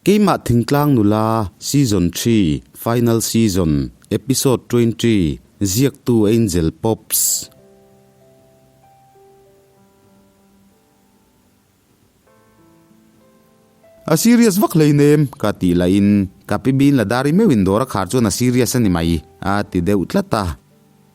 Keimah Thingtlang Nula Season Xii Final Season Episode 20 Ziaktu Angel Pops. A serious vak hleinem ka tih lahin ka pi bin la dari meuhin dawr a khar chuan a serious a ni mai a ti deuh tlat a.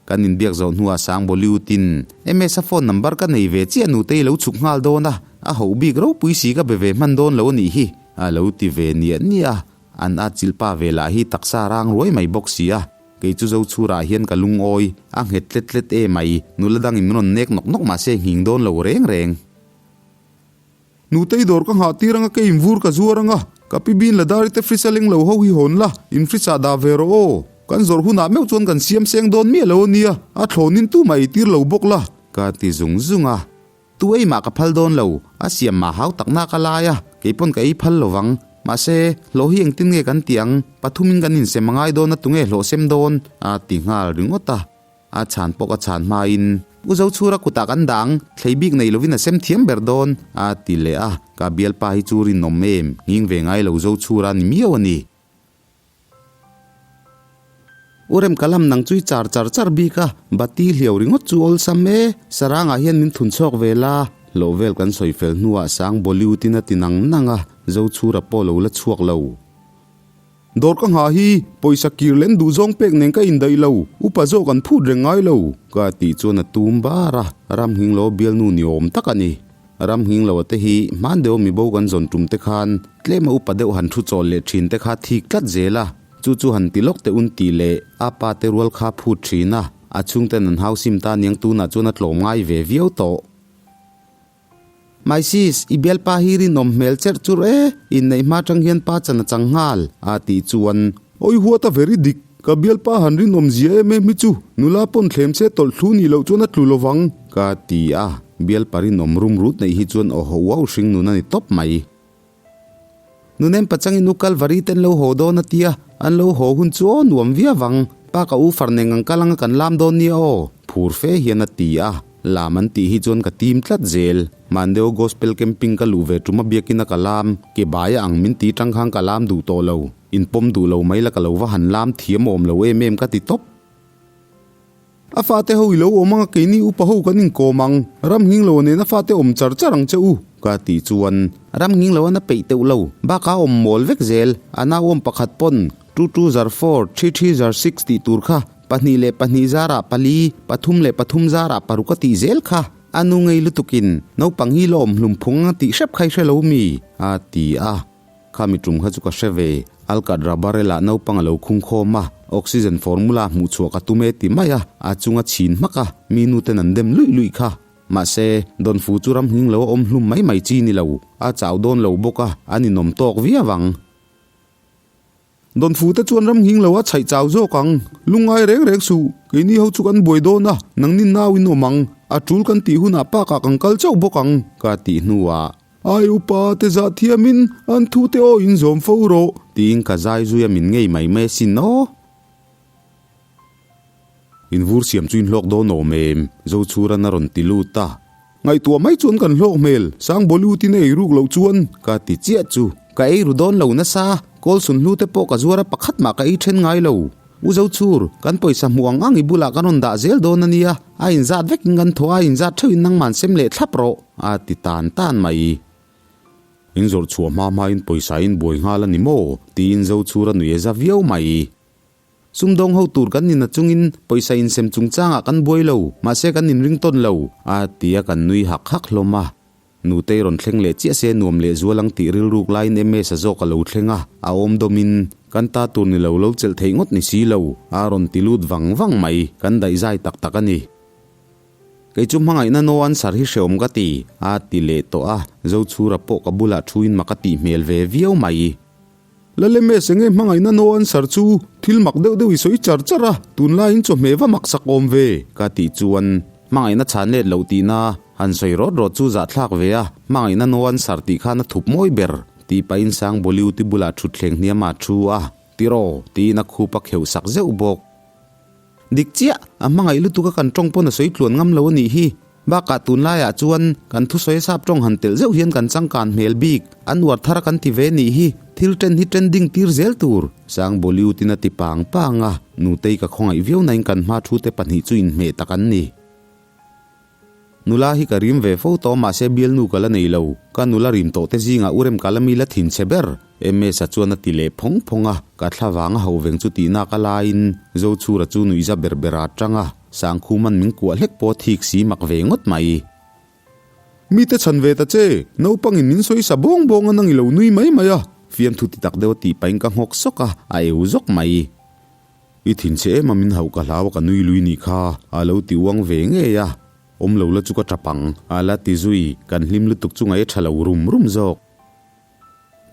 Kan inbiak zawh hnuah Sang Bollywood-in MS-a phone number ka nei ve chiah nutei lo chhuk nghal dawn a, a hoh bik ropui si ka be ve hman dawn lo a nih hi a lo ti ve niah niah a. An at chilh pa ve lah hi taksa rang ruai mai bawk si a, kei chu Zochhurah hian ka lungawi a nghet tlet tlet e mai, nula dangin min rawn nek nawk nawk mahse nghing dawn lo reng reng. Nutei dawr ka nghah tir anga kei invur ka zuar anga, ka pi bin la dari te fridge a leng lo ho hi hawn la, in fridge ah dah ve rawh aw. Kan zawrh hunah meuh chuan kan siam seng dawn miah lo ania, a thlawnin tumah ei tir lo bawk la. Ka ti zung zung a, tu ei mah ka phal dawn lo, a siam mah hau tak nak a lai a, kei pawn ka ei phal lo vang. Mahse, hlawh hi engtin nge kan tih ang, pathumin kan insem a ngai dawn a tunge hlawh sem dawn? a ti nghal ringawt a. A chhan pawh ka chhan hmain U Zochhura kutah kan dang, thlei bik nei lovin a sem thiam ber dawn, a ti leh a, ka bialpa hi chu rinawm em, nghing ve ngai lo Zochhura a ni miau a ni. U Rem ka lam nang chui char char char bik a, bati hliau ringawt chu awlsam e, sarangah hian min thun chhawk ve la, hlawh vel kan sawi fel hnuah Sang Bollywood-in a ti nang nang a, Zochhura pawh lo la chhuak lo. Dawr ka nghah hi pawisa kir len duh zawng pek nen ka indaih lo, upa zawk an phut reng ngai lo. Ka tih chuan a tum bar a, ram nghing lo bialnu ni awm tak a ni. Ram nghing lo te hi hman deuh mibo kan zawn tum te khan tlema upa deuh han thu chawl leh thin te kha thik tlat zel a, chu chu han ti lawk teh un tih leh a pa te rual kha phut thin a, a chhungten an hausim ta niang tunah chuan a tlawm ngai ve viau tawh. My sis, i bialpa hi rinawm hmel cherh churh e, inneih hma tang hian pa chan a chang nghal, a tih chuan. Oi huat a very dik, ka bialpa han rinawm zia em em hi chu, nula pawn thlem se tawlh thlu nih loh chuan a tlu lovang, ka ti a, bialpa rinawm rum rut neih hi chuan aw ho uau hring nun a ni tawp mai. Nunem pachangin u Kalvari ten lo haw dawn a tia, an lo haw hun chu aw nuam viau ang, pa ka u far neng ang kal anga kan lam dawn nia aw, phur fe hian a ti a, lam an tih hi chuan ka tim tlat zel. Mandeo Gospel Camping ka luh ve tum a biakin a ka lam, ke baia ang min ti tang khan ka lam duh tawh lo, in pawm duh lo mai la ka lo va han lam thiam awm lo em em ka ti tawp. A fate ho i lo awm anga keini upa ho kan inkawm ang, ram nghing lo nen a fate awm char char ang che u, ka tih chuan ram nghing lo an a peih teuh lo, bakah a awm mawl vek zel, a nauawm pakhat pawn two two zar four, three three zar six tih tur kha 2 2 zarah pali, 3 3 zarah paruk a tih zel kha, a nu ngei lutukin naupang hi la awm hlum phung anga tih hrep kha i hre lo mi? a ti a. Khami tum kha chu ka hre ve, Alkat Rabarela naupang a lo khung khawm a, oxygen formula hmuh chhuah ka tum e ti mai a, a chunga chhin hmak a, mi nu ten an dem luih luih kha. Mahse, Dawnfu chu ram nghing lo a awm hlum mai mai chi ni lo, a chau dawn lo bawk a, a ninawm tawk viau ang. Dawnfu te chuan ram nghing lo a chhaih chau zawk ang, lungngai reng reng suh, keini ho chu kan buai dawn a, nangni nau in awm ang, a tul kan tih hunah park ah kan kal chauh bawk ang, ka tih hnuah. Ai upa te zah thiamin an thu te aw in zawm fo rawh. Tiin ka zai zui a min ngei mai mai asin aw. In vur siam chu in hlawk dawn awm em? Zochhuran a rawn ti lut a. Ngaihtuah mai chuan kan hlawk hmel, sang Bollywood in a ei ruk loh chuan. Ka ti chiah chu. Ka ei ru dawn lo nasa, kawl sunhlu te pawh ka zuar a pakhat mah ka ei then ngai lo. U Zochhur, kan pawisa hmuh ang ang i bulah kan rawn dah zel dawn a nia, a inzat vekin kan thaw a, a inzat theuhin nangman sem leh thlap rawh, a ti tan tan mai. In zawrh chhuah hma hmain pawisa in buai nghal a ni maw? tiin Zochhur a nuih a za viau mai. Sumdawng ho tur kan nina chungin pawisa insem chungchangah kan buai lo, mahse kan inring tawn lo, a ti a kan nui hak hak hlawm a. Nutei rawn thleng leh chiah se nuam leh zual ang tih rilruk laiin MS a zawk a lo thleng a, a awm dawmin, Kan ta tur ni lo lo chelh theih ngawt ni si lo, a rawn ti lut vang vang mai, kan daihzai tak tak a ni. Kei chu hmangaihna no an sar hi hreawm ka ti, a ti leh tawh a, Zochhura pawh ka bulah thuin mak a tih hmel ve viau mai. Lal MS enge hmangaihna no an sar chu thil mak deuh deuh i sawi char char a, tunlaiin chawhmeh va mak sak awm ve, ka tih chuan hmangaihna chhan let loh tihna han sawi rawt rawt chu zahthlak ve a, hmangaihna no an sar tih khan a thup mawi ber tih pahin Sangboliuti bulah thutthleng hniam ah thu a, tiraw tiin a khup a kheuh sak zeuh bawk. Dik chiah, a hmangaih lutuk a kan tawng pawn a sawi tluan ngam lo a nih hi. Bakah tunlaiah chuan kan thusawi sap tawng han telh zeuh hian kan changkan hmel bik, an uar thar a kan ti ve nih hi. Thil trend hi trending tir zel tur, Sang Bollywood-in a ti pang pang a, Nutei ka khawngaih viau nain kan hma thu te pahnih chu inhmeh tak an ni. Nula hi ka rim ve fo tawh mahse bialnu ka la nei lo, ka nula rim tawh te zingah u rem ka la mi la thin che ber, Ms-a chuan a ti leh phawng phawng a, ka thla vang a hauh veng chu tihna ka laiin Zochhura chu nuihza ber ber a tang a, Sangkhuman min kuah hlek pawh thik si mak ve ngawt mai. Mite chhan ve ta che, naupangin min sawi sa bawng bawng a nang i lo nui mai mai a. Fiamthu ti tak deuh a tih pahin ka nghawk sawk a, a eu zawk mai. I thin che em a min hauh ka hlau a ka nui lui nih kha, a lo ti uang ve ngei a. Awm lo la chu ka tap ang, a la ti zui, kan hlim lutuk chu ngaih a tha lo rum rum zawk.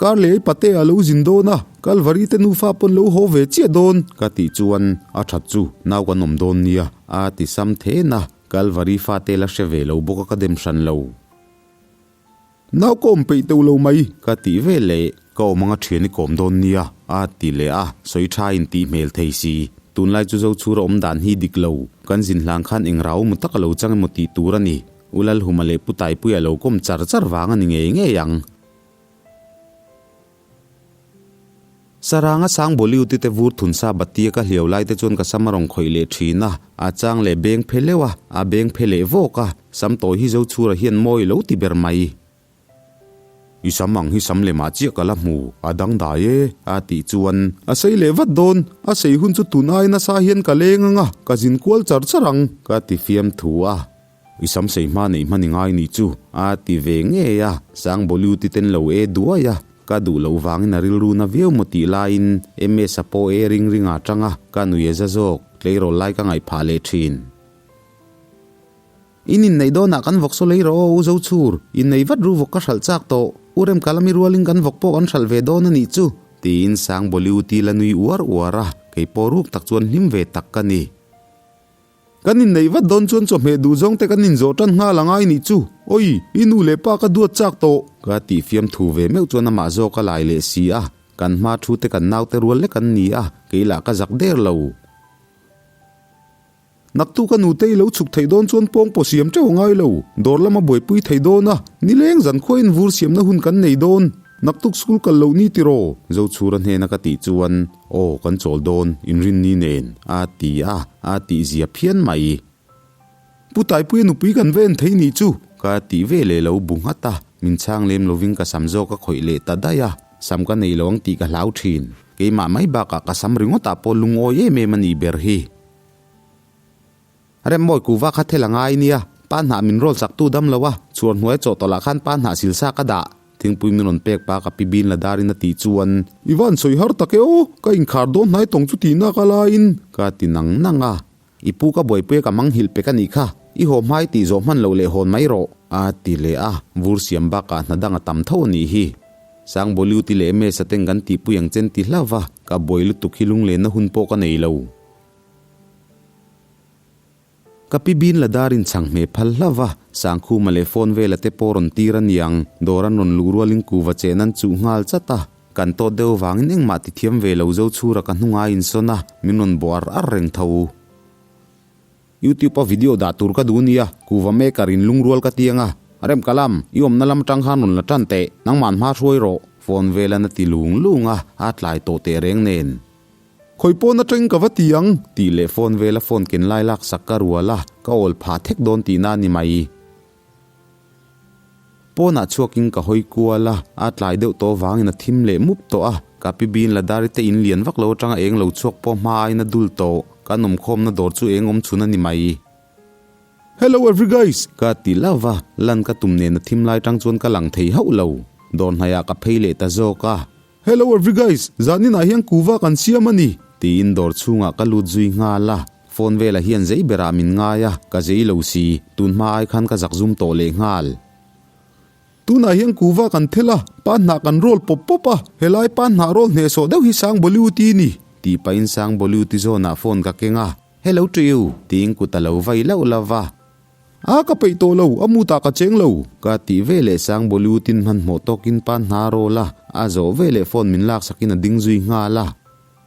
Kar leh ei pate a lo zin dawn a, Kalvari te nufa pawn lo haw ve chiah dawn ka tih chuan a that chu nau kan awm dawn nia a ti sam then a, Kalvari fate la hre ve lo bawk a ka dem hran lo. Nau ka awm peih teuh lo mai ka tih ve leh ka awm anga thian i kawm dawn nia a ti leh a, sawi tha in tih hmel thei si. Tunlai chu Zochhura awm dan hi dik lo, kan zin hlang khan eng rau emaw tak a lo chang emaw tih tur a ni. U Lalhuma leh Pu Taipuia lo kawm char char vang a ni ngei ngei ang. Saranga sang Bollywood te vur thun sa batia ka hliau lai te chuan ka sam a rawn khawih leh thin a, a chang leh beng phe leuh a, a beng phe leh vawk a, sam tawi hi Zochhura hian mawi lo ti ber mai. I sam ang hi sam lemah chiah ka la hmu, a dangdai e, a tih chuan a sei leh vat dawn, a sei hun chu tun ai nasa hian ka leng ang a, ka zin kual char char ang, ka ti fiam thu a. I sam sei hma neih hman i ngai nih chu, a ti ve ngei a, Sang Bollywood-i ten lo e duai a, ka duh loh vangin a rilru na viau maw tih laiin MS-a pawh e ring ring a tang a, ka nui a za zawk, tleirawl lai ka ngaih phah leh thin. In inneih dawnah kan vawk saw lei rawh aw U Zochhur, innei vat ru vawk ka hralh chak tawh, U Remkalami rualin kan vawk pawh kan hralh ve dawn a nih chu, tiin Sang Bollywood-i la nui uar uar a, kei pawh ruk tak chuan hlim ve tak ka ni. Kan inneih vat dawn chuan chawhmeh duh zawng te kan inzawh tan nghal angai nih chu. Oi, i nu leh pa ka duat chak tawh. Ka tih fiam thu ve meuh chuan amah zawk a lai leh si a, kan hma thu te kan naute rual lek an ni a, kei lah ka zak der lo. Naktu ka nute i lo chhuk theih dawn chuan pawng pawh siam teuh angai lo, dawr lama buaipui thei dawn a, nileng zan khuain vur siamna hun kan nei dawn. Naktuk school kal loh ni tiraw? Zochhura hnena ka tih chuan, Aw, kan chawl dawn, inrinni nen, a ti a, a tih zia phian mai. Pu Taipuia nupui kan va en thei nih chu? Ka tih ve leh lo bu nghat a, min chhang lem lovin ka sam zawk a khawih leh ta daih a, sam ka nei lo ang tih ka hlau thin. Keimah mai bakah ka sam ringawtah pawh lungawi em em a nih ber hi. Remmawi kuva kha thel a ngai nia, pa hnah min rawl chak tu dam lo a, chhuar hnuai chaw tawlh ah khan pa hnah sil sa ka dah. Thingpui min rawn pek pa ka pi bin la darin a tih chuan. I van sawi har tak e aw, ka inkhar dawn hnai tawng chu tihna ka laiin. Ka ti nang nang a, i pu ka buaipui a ka mang hilh pek a nih kha, i haw hmai tih zawh hman loh leh hawn mai rawh, a ti leh a, vur siam bakah hna dang a tam tho a nih hi. Sang Bollywood-i leh Mesa ten kan tihpui ang chen ti hlauh va, ka buai lutuk hi lunglenna hun pawh ka nei lo. Ka pi bin la dar in chhang hmeh phal hlauh va, Sangkhuma leh phone vela te pawh rawn tir a niang, dawr an rawn luh rualin kuva chen an chuh nghal chat a, kan tawt deuh vangin engmah ti thiam ve lo zo chhura ka hnunga a insawn a, min rawn bawh ar ar reng tho. YouTube a video dah tur ka duh nia, kuva maker in lungrual ka tiang a, Rem Kalam, i awmna lam atang khan rawn la tan teh, nangmah hma hruai rawh, phone velan a ti lung lung a, a tlai tawh tehreng nen. Khawi pawn atangin ka va ti ang? Tih leh phone vela phone ken lai lak sak ka rual a, ka awl phah thek dawn tihna a ni mai. Pawnah chhuakin ka hawi kual a, a tlai deuh tawh vangin a thim leh mup tawh a, ka pi bin la dari te in lian vak lo atanga eng lo chhuak pawh hma aiin a dul tawh, kan awmkhawmna dawr chu eng awm chhun a ni mai. Hello every guys! Ka ti love a, lan ka tum nen a thim lai tang chuan ka lang thei hauh lo. Dawr hnaiah ka phei leh ta zawk a. Hello every guys, zanin ah hian kuva kan siam a ni. Tiin dawr chhungah ka lut zui nghal a, phone velah hian zei berah min ngai a, ka zei lo si, tun hma ai khan ka zak zum tawh leh nghal. Tunah hian kuva kan thel a, pa hnah kan roll pawp pawp a, helai pa hnah roll hnehsawh deuh hi sang Bollywood i ni. Tih pahin sang Bollywood i zawnah phone ka keng a, Hello to you, tiin kut a lo vai lauh lauh va. A ka peih tawh lo, a mutah ka cheng lo. Ka tih ve leh sang Bollywood-in hmanhmawh tawkin pa hna rawl a, a zawh ve leh phone min laksakin a ding zui nghal a.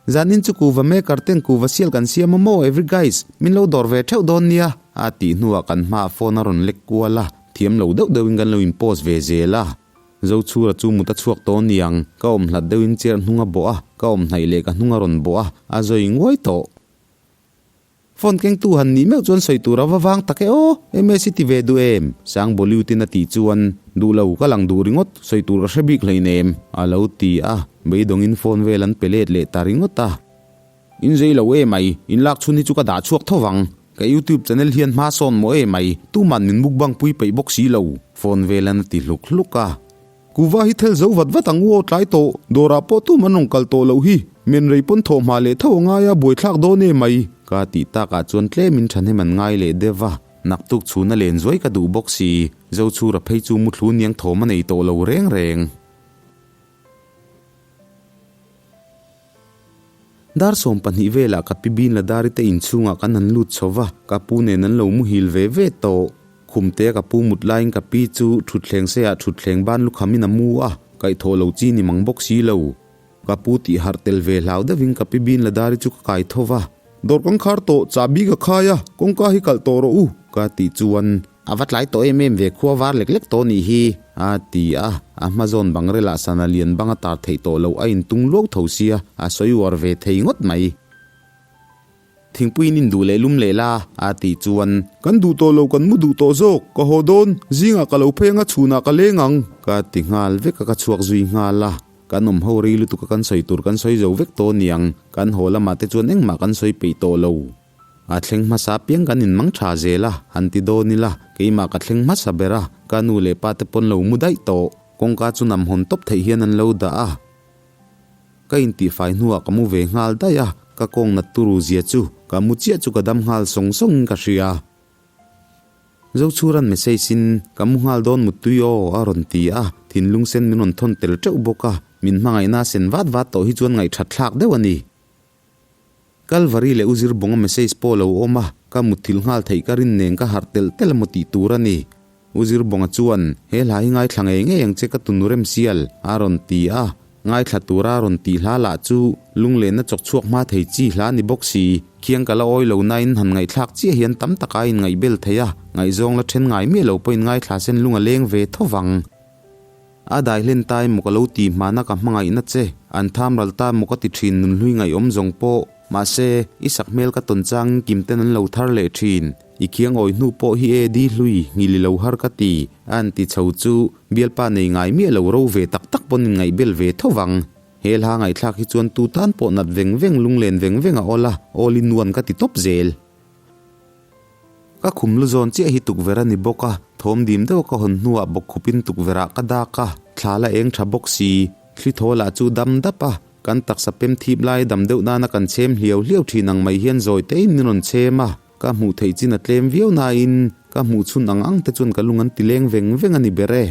Zanin chu kuva maker ten kuva sial kan siam a maw every guys, min lo dawr ve theuh dawn nia, a tih hnuah kan hmaah phone a rawn lek kual a, thiam lo deuh deuhin kan lo in post ve zel a. Zochhura chu mut a chhuak tawh niang, ka awm hlat deuhin chair hnung a bawh a, ka awm hnaih leh ka hnung a rawn bawh a, a zawi nguai tawh. Phone kengtu han nih meuh chuan sawi tur a va vang tak e aw, MS i ti ve duh em? Sang Bollywood-in a tih chuan, Duh lo, ka lang duh ringawt, sawi tur ka hre bik hleinem, a lo ti a, beidawngin phone vel an pe let leh ta ringawt a. In zei lo e mai, in lak chhun hi chu ka dah chhuak tho vang. Ka YouTube channel hian hma sawn maw e mai, tuman min mukbang pui peih bawk si lo, phone vel an a ti hluk hluk a. Kuva hi thel zo vat vat ang u aw tlai tawh, dawrah pawh tum an rawn kal tawh loh hi, men rei pawn thawh hma leh tho a ngai a, buaithlak dawn e mai. Ka tih takah chuan tlemin thahnem an ngai leh deuh a, naktuk chhuna len zuai ka duh bawk si, Zochhura phei chu muthlu niang thawm a nei tawh lo reng reng. Dar 12 velah ka pi Bin Ladari te inchhungah kan han lut chho va, ka pu nen an lo muhil ve ve tawh. Khumtea ka pu mut laiin ka pi chu thutthleng seiah thutthleng ban lukhamin a mu a, kaihthawh lo chi ni mang bawk si lo. Ka pu tih harh tel ve hlau deuhin ka pi Bin Ladari chu ka kai tho va. Dawr kang khar tawh, chahbi ka khai a, kawngka hi kalh tawh rawh u, ka tih chuan. A va tlai tawh em em ve khua var lek lek tawh nih hi, a ti a, a hma zawn bang relah sana lian bang a tar theih tawh loh a intung luau tho sia, a sawi uar ve thei ngawt mai. Thingpuiin in duh leh lum leh la, a tih chuan. Kan duh tawh lo kan mu duh tawh zawk, ka haw dawn, zingah ka lo phei anga chhunah ka leng ang. Ka ti nghal vek a ka chhuak zui nghal a, kan awm ho rei lutuk a kan sawi tur kan sawi zo vek tawh niang, kan haw lamah te chuan engmah kan sawi peih tawh lo. A thleng hmasa apiang kan inmang tha zel a, han ti dawn ila, keimah ka thleng hmasa ber a, ka nu leh pa te pawn lo mu daih tawh. Kawngka chu nam hawn tawp theih hian an lo dah a. Ka intihfai hnuah ka mu ve nghal daih a, ka kawng nat turu zia chu ka mu chiah chu ka dam nghal sawng sawngin ka hria. Zochhuran message in, Ka mu nghal dawn muttui aw, a rawn ti a, thinlung sen min rawn thawn tel teuh bawk a, min hmangaihna a sen vat vat tawh hi chuan ngaihthat thlak deuh a ni. Kalvari leh Uzir Bunga message pawh lo awm a, ka mutthilh nghal theih ka rin nen ka harh telh telh emaw tih tur a ni. Uzir Bunga chuan, He hla hi ngaithla ngei ngei ang che ka tunu rem sial, a rawn ti a. Ngaithla tura rawn tih hla lah chu lunglenna chawk chhuak hma thei chi hla ni bawk si. Khiang ka la awi lo nain han ngaihthlak chiah hian tam taka a inngaihbel thei a, ngaihzawng la then ngai miah lo pawhin ngaithla sen lung a leng ve tho vang. A dai hlen ta emaw ka lo ti hmana ka hmangaihna che, an tham ral ta emaw ka ti thin nunhlui ngaihawm zawng pawh. Mahse, i sak hmel ka tawn changin kim ten an lo thar leh thin. I khiang awi hnu pawh hi e di hlui, ngili lo har ka ti, a an ti chho chu bialpa nei ngai miah lo ro ve tak tak pawn in ngaihbel ve tho vang. He hla ngaihthlak hi chuan tu tan pawh nat veng veng lunglen veng veng a awl a, awl i nuan ka ti tawp zel. Ka khum lu zawn chiah hi tukverh a ni bawk a, thawm dim deuh a ka hawn hnuah bawkkhupin tukverh ah ka dak a, thla la eng tha bawk si. Thli thaw lah chu dam dap a, kan taksa pem thip lai dam deuh nana kan chhem hliau hliau thin ang mai hian zawi tein min rawn chhem a, ka hmuh theih chin a tlem viau nain ka hmuh chhun ang ang te chuan ka lung an ti leng veng veng a ni ber e.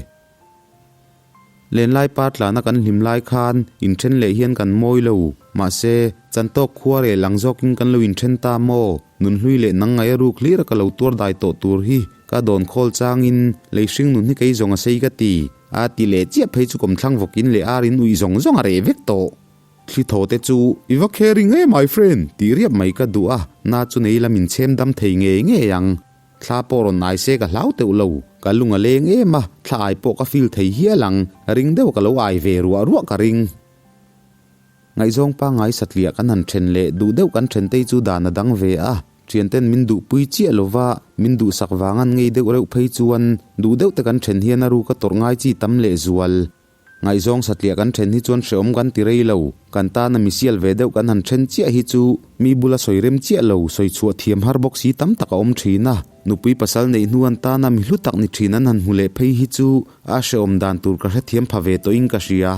Lenlai par tlana kan hlim lai khan inthen leh hian kan mawi lo. Mahse, chantawk khua reh lang zawkin kan lo inthen ta maw? Nunhlui leh nang ngaih a ruk hlir a ka lo tuar dai tawh tur hi ka dawn khawl changin lei hring nun hi kei zawng a sei ka ti. A ti leh chiah phei chu kawmthlang vawkin leh ar in uih zawng zawng a reh vek tawh. Thli thaw te chu i va caring e my friend tih riap mai ka duh a, na chu nei la min chhem dam thei ngei ngei ang. Thla pawh rawn nai se ka hlau teuh lo, ka lung a leng em a, thla ai pawh ka feel thei hial ang, ring deuh ka lo ai ve ruah ruah ka ring. Ngaihzawng pangngai satliah kan han then leh duh deuh kan then tei chu dan a dang ve a, thianten min duhpui chiah lova min duhsak vang an ngei deuh reuh phei chuan duh deuh te kan then hian a ruk a tawrh ngai chi tam leh zual. Ngaihzawng satliah kan then hi chuan hreawm kan ti rei lo. Kan tana misial ve deuh kan han then chiah hi chu mi bula sawi rem chiah lo, sawi chhuah thiam har bawk si tam tak a awm thin a. Nupui pasal neih hnu an tana mi hlu tak ni thin an han hmu leh phei hi chu a hreawm dan tur ka hrethiam pha ve tawhin ka hria.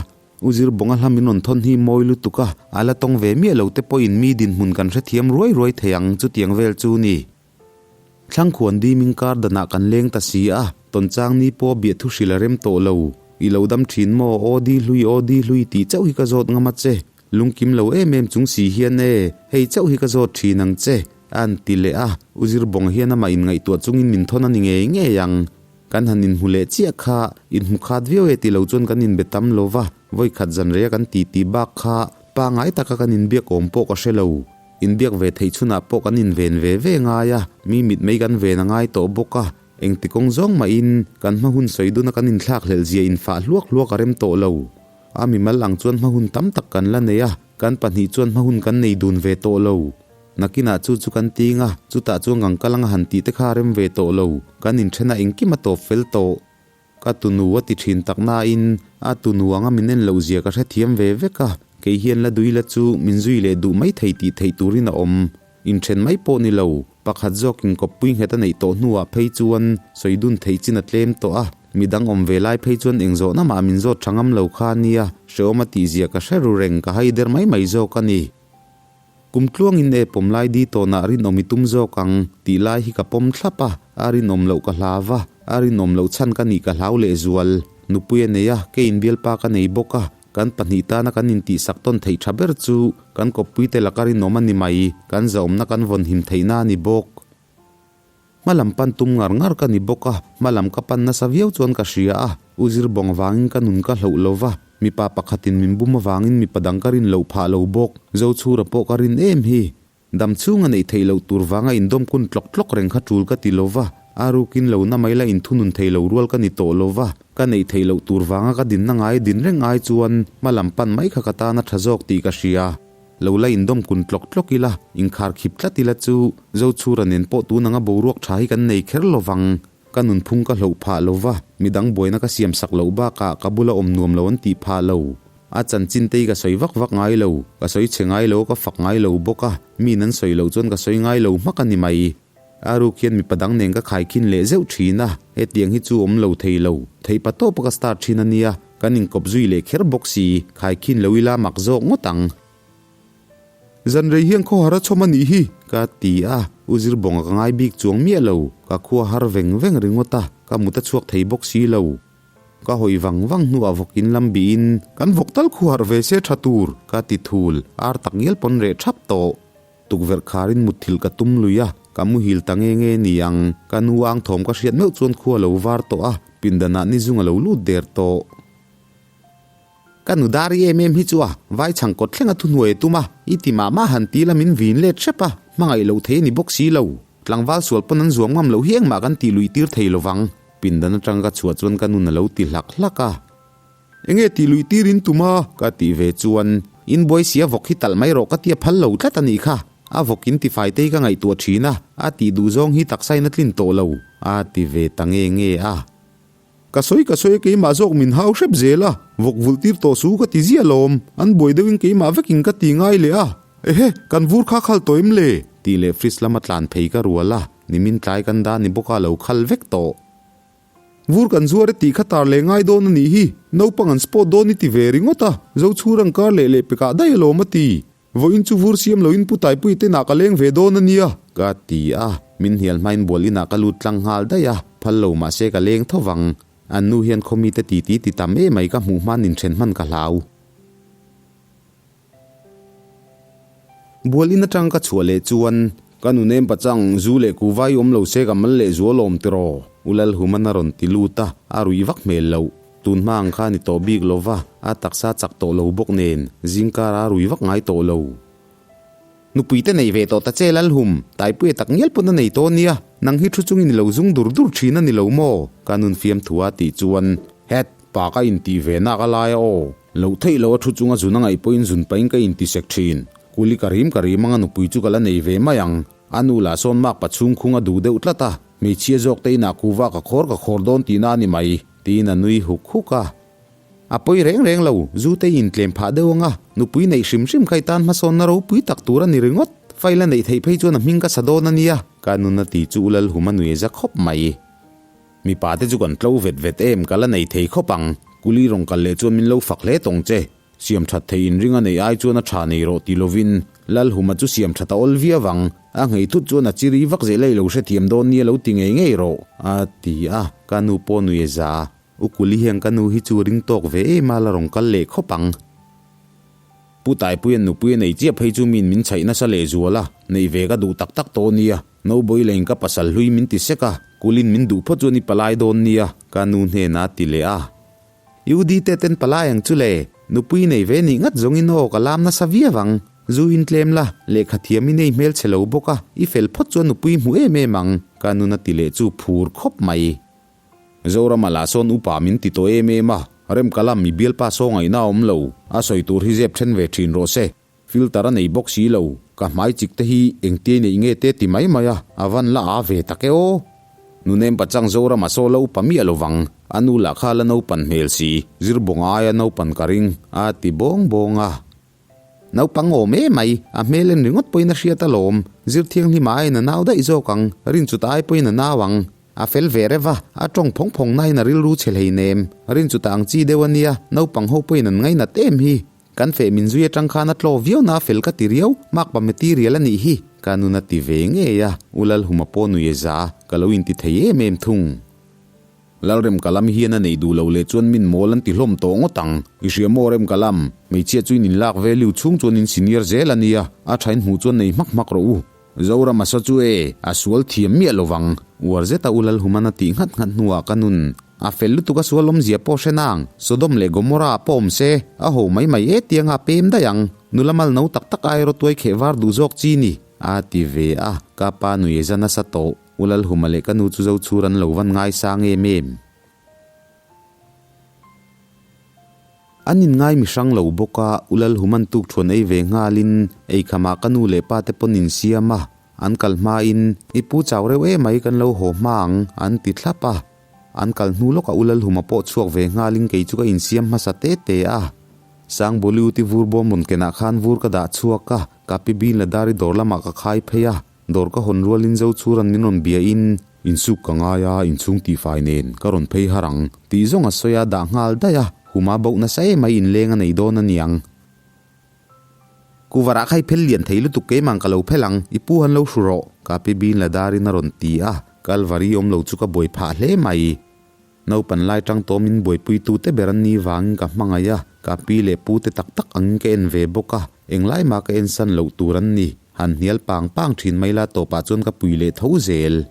U Zir Bawnga hla min rawn thawn hi mawi lutuk a, a la tawng ve miah lo te pawhin mi dinhmun kan hrethiam ruai ruai thei ang chutiang vel chu ni. Thlangkhuan diming kar danah kan leng ta si a, tawnchang ni pawh biah thu hrilh a rem tawh lo. I lo dam thin maw, aw di hlui, aw di hlui tih chauh hi ka zawt ngam a che. Lungkim lo em em chung si hian e, hei chauh hi ka zawt thin ang che, a han ti leh a, U Zirbawng hian amah inngaihtuah chungin min thawn a ni ngei ngei ang. Kan han inhmu leh chiah kha, inhmu khat viau e ti lo chuan kan inbe tam lo va, vawikhat zanreia kan titi bak kha pangngai taka kan inbiak awm pawh ka hre lo. Inbiak ve theih chhunah pawh kan inven ve ve ngai a, mi mitmei kan ven a ngai tawh bawk a. Engti kawng zawng mahin kan hma hun sawi duna kan inthlak hlelh zia infah hluak hluak a rem tawh lo. A mimal ang chuan hma hun tam tak kan la nei a, kan pahnih chuan hma hun kan nei dun ve tawh lo. Nakinah chu chu kan ting a, chutah chuan kan kal anga han tih te kha a rem ve tawh lo. Kan inthen a engkim a tawp fel tawh. Ka tunu a ti thin tak nain a tunu anga min en loh zia ka hrethiam ve vek a, kei hian la dui la chu min zui leh duh mai thei tih theih turin a awm. Inthen mai pawh ni lo, pakhat zawk inkawppui nghet a neih tawh hnuah phei chuan sawi dun theih chin a tlem tawh a, midang awm ve lai phei chuan eng zawhna mah min zawt tha ngam lo kha a nia, hrehawm a tih zia ka hre ru reng, ka hai der mai mai zawk a ni. Kum tluangin e pawm lai di tawnah rinawm i tum zawk ang tih lai hi ka pawm thlap a, a rinawm loh ka hlau va, a rinawm loh chhan ka nih ka hlau lehzual. Nupui a nei a, keiin bialpa ka nei bawk a, kan pahnih tana kan intihsak tawn theih tha ber chu kan kawppuite laka rinawm a ni mai, kan zahawmna kan vawnhim theihna a ni bawk. Hma lam pan tum ngar ngar ka ni bawk a, hma lam ka pan nasa viau chuan ka hria a, u zir bawng vangin ka nun ka hloh lo va, mipa pakhatin min bum avangin mipa dang ka rin loh phah lo bawk, Zochhura pawh ka rin em hi. Dam chhunga neih theih loh tur vanga indawm kun tlawk tlawk reng kha tul ka ti lo va, a rukin lo na mai la inthunun thei lo rual ka ni tawh lo va, ka neih theih loh tur vanga ka dinna ngai din reng ai chuan hma lam pan mai kha ka tan a tha zawk tih ka hria. Lo la indawm kun tlawk tlawk ila, inkhar khip tlat ila chu Zochhura nen pawh tun anga boruak tha hi kan nei kher lo vang. Ka nunphung ka hloh phah lo va, midang buaina ka siam sak loh bakah ka bula awm nuam lo an tih phah lo. A chanchin te hi ka sawi vak vak ngai lo, ka sawi chhe ngai lo, ka fak ngai lo bawk a, miin an sawi loh chuan ka sawi ngai lo hmak a ni mai. A ruk hian mipa dang nen ka khaikhin leh zeuh thin a, hetiang hi chu awm lo thei lo, theihpa tawpa ka start thin a nia, kan inkawp zui leh kher bawk si, khaikhin lo ila mak zawk ngawt ang. Zan rei hian khawhar a chhawm a nih hi. Ka ti a, u Zirbawnga ka ngai bik chuang miah lo, ka khua har veng veng ringawt a, ka mut a chhuak thei bawk si lo. Ka hawi vang vang hnuah vawk in lam bihin. Kan vawk tal khuharh ve se tha tur. Ka ti thul, ar tak ngial pawn reh thap tawh. Tukverh kharin mutthilh ka tum lui a, ka muhil ta nge nge ni ang. Ka nu ang thawm ka hriat meuh chuan khua lo var tawh a, pindanah ni zung a lo lut der tawh. Ka nu dar i em em hi chu a, vai chhang kawt thleng a thuhnuai a tum a, i ti mah mah han ti la min vin let hrep a, hmangaih loh thei a ni bawk si lo. Tlangval sual pawn an zuam ngam loh hi engmah kan tih luih tir thei lovang. Pindan atang ka chhuah chuan ka nun a lo ti hlak hlak a. Enge tih luih tir in tum a? Ka tih ve chuan, In buai sia vawk hi talh mai rawh ka tia phal lo tlat a nih kha. A vawk in tifai te hi ka ngaihtuah thin a, a tih duh zawng hi taksa in a tlin tawh lo, a ti ve ta nge nge a. Ka sawi ka sawi a keimah zawk min hau hrep zel a, vawk vulh tir tawh su ka ti ziah lawm, an buai deuh in keimah vek in ka ti ngai leh a. Ehe, kan vur kha khal tawh em le? Tih leh fridge lama tlan phei ka rual a, nimin tlai kan dah ni bawk a lo khal vek tawh. Vur kan zuar e tih kha tar leh ngai dawn a nih hi, naupang an sport dawn i ti ve ringawt a, Zochhur ang kar leh leh pekah daih alawm a ti. Vawiin chu vur siam loin Pu Taipui te nah ka leng ve dawn a nia. Ka ti a, min hnial hmain bual inah ka lut tlang nghal daih a, phal lo mah se ka leng tho vang. An nu hian khaw mite titi ti tam em mai ka hmuh hman inthen hman ka hlau. Bual in atang ka chhuah leh chuan, Ka nu nem pachang, zu leh kuva i awm lo se ka mal leh zual awm tiraw? U Lalhuman a rawn ti lut a, a ruih vak hmel loh. Tun hma ang kha a ni tawh bik lo va, a taksa chak tawh lo bawk nen, zingkara a rui vak ngai tawh lo. Nupui te nei ve tawh ta che Lalhum, Taipuia tak ngial pawn a nei tawh nia, nang hi thu chungin i lo zung dur dur thin a ni lo maw? Ka nun fiamthu a tih chuan, Het, pa ka intih ve nak a lai a aw. Loh theih loh a thu chunga zun a ngaih pawhin zun pahin ka intisek thin. Kuli ka rim ka rim anga nupui chu ka la nei ve mai ang. A nu lah sawn mak pa chhung khung a duh deuh tlat a, hmeichhia zawk te inah kuva ka khawr ka khawr dawn tihna a ni mai, tiin a nui huk huk a. A pawi reng reng lo, zu te intlem phah deuh anga nupui neih hrim hrim kha i tan hmasawnna ropui tak tur a ni ringawt. Fail a neih theih phei chuan a hming ka sa dawn a nia, ka nun a ti chu U Lalhum a nui za khawp mai. Mipa te chu kan tlo vet vet em ka la nei thei khawp ang. Kuli rawn kal leh chuan min lo fak hle tawng che. Siam that thei inring a neih ai chuan a tha nei rawh ti lovin Lalhuma chu siam that a awl viau ang. A nghei thut chuan a chiri vak zel a i lo hrethiam dawn nia lo ti ngei ngei rawh a ti a, ka nu pawh nui a za. U Kuli hian ka nu hi chu ring tawk ve em a la rawn kal leh khawp ang. Pu Taipuia'n nupui a nei chiah phei chu miin min chhaih nasa lehzual a, neih ve ka duh tak tak tawh nia. Nobawih leng ka pasal hlui min ti sek a, kulin min duh phawt chuan i palai dawn nia, ka nu hnenah a ti leh a. I u di te ten palai ang chu le, nupui nei ve nih ngat zawngin aw ka lam nasa viau ang. Zu in tlem la, lehkha thiam i nei hmel chhe lo bawk a, i fel phawt chuan nupui hmu em em ang, ka nun a ti leh chu phur khawp mai. Zorama lah sawn upa min ti tawh em em a, Remkalam mi bialpa saw ngaihna a awm lo, a sawi tur hi zep then ve thin rawh se. Filter a nei bawk si lo, ka hmai chik te hi engtia neih nge te ti mai mai a, a van la a ve tak e aw. Nunem pachang Zorama saw la upa miah lovang, a nu lah kha la naupan hmel si, zir bawng aia naupan ka ring, a ti bawng bawng a. Naupang awm em mai, a hmel en ringawt pawhin a hriat alawm, zir thianghlim a aiin a nau daih zawk ang, rinchut ai pawhin a nau ang. A fel ve rev a, a tawng phawng phawng nain a rilru chhe hleinem, rinchut a ang chi deuh a nia, naupang ho pawhin an ngainat em hi. Kan feh min zui atang khan a tlaw viau na fel ka ti riau, makpa material a nih hi, ka nun a ti ve ngei a, U Lalhuma pawh nui e za, ka lo inti thei em em thung. Lalrem ka lam hian a neih duh lo leh chuan min mawl an ti hlawm tawh ngawt ang. I hria maw Rem ka lam? Hmeichhia chu in inlak value chhung chuan in senior zel a nia, a tha in hmuh chuan nei hmak hmak rawh u. Zoram a saw chu e, a sual thiam miah lo vang. Uar zeta U Lalhuman a tih nghat nghat hnuah ka nun a fel lutuk a sual awmzia pawh hre nang, Sodom leh Gomorrah ah pawh awm se, a ho mai mai e tianga pem daih ang. Nula mal no tak tak ai rawtuai kheh var duh zawk chi ni, a ti ve a, ka pa nui e za nasa tawh. U Lalhuma leh ka nu chu zo chhur an lo van ngaisang em em. An inngai mi hrang lo bawk a, U Lalhuman tuk thuan ei ve nghalin eikhamah ka nu leh pa te pawn insiam a, an kal hmain i pu chau reuh emai kan lo haw hma ang an ti thlap a. An kal hnu lawkah U Lalhuma pawh chhuak ve nghalin kei chu ka insiam hmasa te te a. Sangbawli u ti vur bawm rawn kenah khan vur ka dah chhuak a, ka pi bin la dari dawr lamah ka khai phei a. Dawr ka hawn rualin zo chhuran min rawn bia in, insuk ka ngai a, inchhung tihfai nen ka rawn phei har ang tih zawng a sawi a, dah nghal daih a, huma boh nasa em mai inleng a nei dawn a niang. Kuvarah kha i phel lian thei lutuk keimah ka lo phel ang, i pu han lo hru rawh, ka pi bin la darin a rawn ti a, Kalvari awm lo chu ka buai phah hle mai. Naupan lai tang tawmin buaipuitute ber an ni vangin ka hmangaih a, ka pi leh pute tak tak angin ka en ve bawk a, englai mah ka ensan loh tur an ni. Han hnial pang pang thin mai la tawpah chuan ka pui leh tho zel.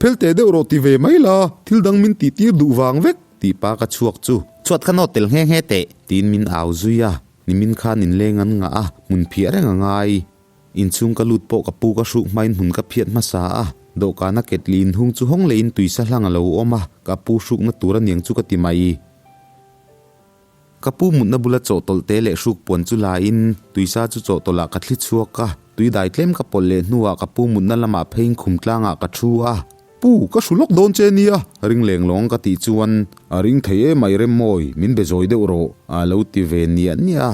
Phel teh deuh rawh ti ve mai la, thil dang min tih tir duh vang vek. Tih pa ka chhuak chu. Chhuat kha nawt tel nghe nghe teh, tiin min au zui a, nimin khan inleng an ngah a, hmun phiah reng a ngai. Inchhung ka lut pawh ka pu ka hruk hmain hmun ka phiat hmasa a, dawhkana ketli inhung chu hawng lehin tuisa hlang a lo awm a, ka pu hrukna tur aniang chu ka ti mai. Ka pu mutna bula chawhtawlh te leh hruk puan chu lain tuisa chu chawhtawlhah ka thli chhuak a, tui dai tlem ka pawlh leh hnuah ka pu mutna lamah pheiin khum tlangah ka thu a. Pu, ka hru lawk dawn che nia, ring leng lawng ka tih chuan a ring thei em ai Remmawi, min be zawi deuh rawh, a lo ti ve niah niah a.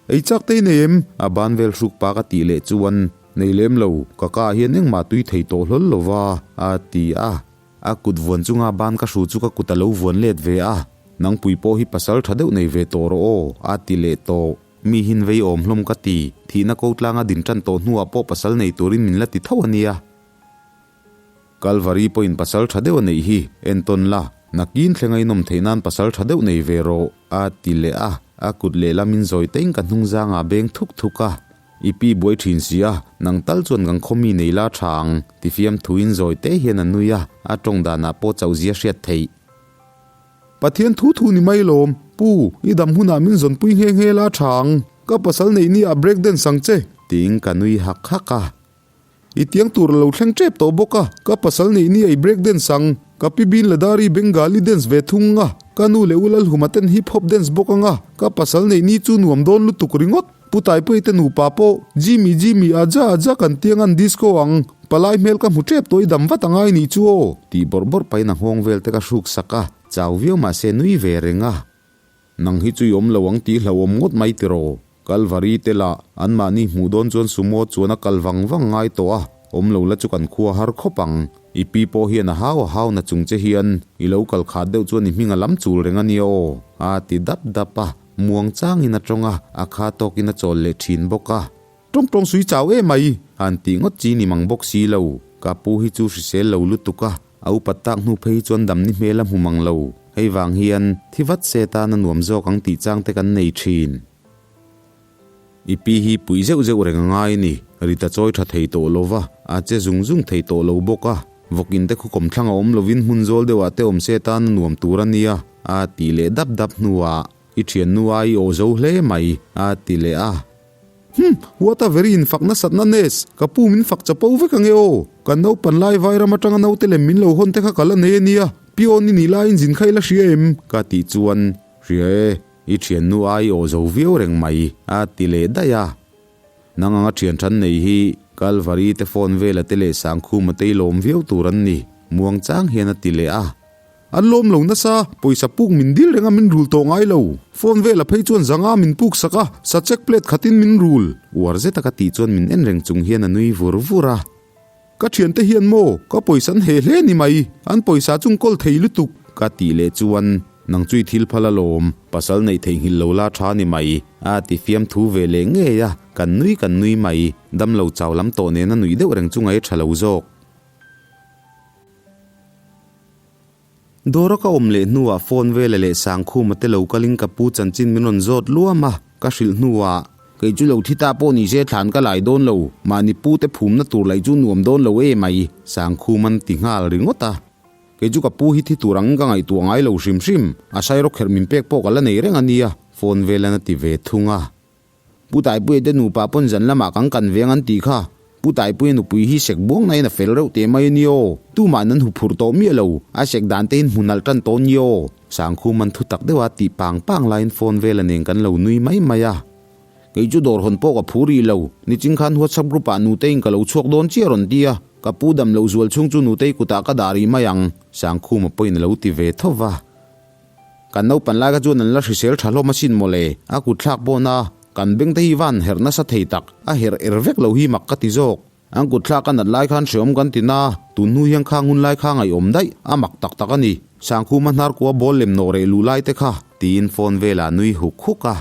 Ei chak te i nei em? A ban vel hruk pa ka tih leh chuan, Nei lem lo, ka ka ah hian engmah tui thei tawh hlawl lo va, a ti a. A kut vuan chunga ban ka hru chu ka kut a lo vuan let ve a, Nangpui pawh hi pasal tha deuh nei ve tawh rawh aw, a ti leh tawh. Mi hin vei awm hlawm ka ti, thihna ko tlanga din tan tawh hnuah pawh pasal nei turin min la ti tho a nia. Kalvari pawhin pasal tha deuh a neih hi, entawn la, nakin thlenga inawm theih nan pasal tha deuh nei ve rawh, a ti leh a, a kut lehlamin zawi tein ka hnung zangah a beng thuk thuk a. I pi buai thin si a, nang tal chuan kan khaw mi nei la tha ang, ti fiam thuin zawi te hian a nui a, a tawng danah pawh chauh zia hriat theih. Pathian thu thu ni mai lawm, Pu, i dam hunah min zawnpui nghe nghe la tha ang, ka pasal neih ni ah break dance ang che. Tiin ka nui hak hak a. I tiang tur a lo thleng tep tawh bawk a, ka pasal neih ni ei break dance ang, ka pi bin Ladari Bengali dance ve thung ang a, ka nu leh u Lalhuma ten hip hop dance bawk ang a, ka pasal neih ni chu nuam dawn lutuk ringawt. Pu Taipui te nupa pawh Jimmy Jimmy aja aja kan tiang an disco ang, palai hmel ka hmu tep tawh i dam vat a ngai nih chu aw. Tih bawrh bawrh pahin a nghawng vel te ka hruk sak a, chau viau mahse nui ve reng a. Nang hi chu i awm lo ang tih hlauhawm ngawt mai tiraw? Kalvari te lah anmahni hmuh dawn chuan sumo chuan a kal vang vang ngai tawh a, awm lo la chu kan khua har khawp ang. I pi pawh hian a hau a hau na chung che hian i lo kal khat deuh chuan i hming a lam chul reng a nia aw, a ti dap dap a, muang changin a tawng a, a kha tawkin a chawl leh thin bawk a. Tawng tawng sui chau em mai! Han tih ngawt chi ni mang bawk si lo, ka pu hi chu hrisel lo lutuk a, A upat tak hnu phei chuan damni hmel a hmu mang lo. Hei vang hian thi vat se tan a nuam zawk ang tih chang te kan nei thin. I pi hi pui zeuh zeuh reng a ngai a ni. Rita chawi tha thei tawh lo va, a che zung zung thei tawh lo bawk a. Vawkin te khu kawmthlang a awm lovin hmun zawl deuhah te awm se tan a nuam tur a nia, a tih leh dap dap hnuah, I thiannu ai i aw zo hle mai, a ti leh a. Humm, what a very infak nasat na nes, ka pu min fak chapo vek ange aw, kan naupan lai vairam atanga naute lem min lo hawn te kha ka la nei ania, pion i nih laiin zin kha i la hria em? Ka tih chuan, Hria e, i thiannu ai aw zo viau reng mai, a ti leh daih a. Nang anga thian than nei hi Kalvari te phone vela te leh Sangkhuma te i lawm viau tur an ni, muang chang hian a ti leh a. An lawm lo nasa, pawisa puk min dil reng a min rul tawh ngai lo. Phone vela phei chuan zanga min puk sak a, sachek plate khatin min rul. Uar zeta ka tih chuan min en reng chung hian a nui vur vur a. Ka thiante hian maw, ka pawisa an heh hle ni mai, an pawisa chu kawl thei lutuk. Ka tih leh chuan, Nang chu i thil phal alawm, pasal neih theihnghilh lo la tha ni mai, a ti fiam thu ve leh ngei a, kan nui kan nui mai, damlo chau lam tawh nena nuih deuh reng chu ngaih tha lo zawk. Dawra ka awm leh hnuah phone vela leh Sangkhuma te lo kalin ka pu chanchin min rawn zawt luam a, ka hrilh hnuah, Kei chu lo thi ta pawh ni se thlan ka lai dawn lo, mahni pu te phumna tur laih chu nuam dawn lo e mai, Sangkhuman ti nghal ringawt a. Kei chu ka pu hi thi tur ang ka ngaihtuah ngai lo hrim hrim, a sairawkherh min pek pawh ka la nei reng a nia, phone velan a ti ve thung a. Pu Taipuia te nupa pawn zan lamah kan kan veng an tih kha. Pu Taipuia nupui hi sek buang nain a fel reuh teh mai a ni aw. Tumah nan hu phurh tawh miah lo, a sek dan te in hmu nalh tan tawh ni aw. Sangkhum an thu tak deuh a tih pang pang laiin phone vela nen kan lo nui mai mai a. Kei chu dawr hawn pawh ka phu rih lo. Nichin khan WhatsApp group ah nuteiin ka lo chhuak dawn chiah rawn ti a. Ka pu dam loh zual chhung chu nutei kutah ka dah rih mai ang. Sangkhuma pawhin a lo ti ve tho va. Kan naupan lai kha chuan an la hrisel tha hlawm asin mawle, a kut thlak pawn a, kan beng te hi van herh nasa thei tak, a herh er vek lo hi mak ka ti zawk. An kut thlak a nat lai khan hreawm kan ti na, tun hnu hian khang hun lai kha ngaihawm daih, a mak tak tak a ni. Sangkhuma hnarkua ball lem nawh reh luh lai te kha, tiin phone velah nui huk huk a.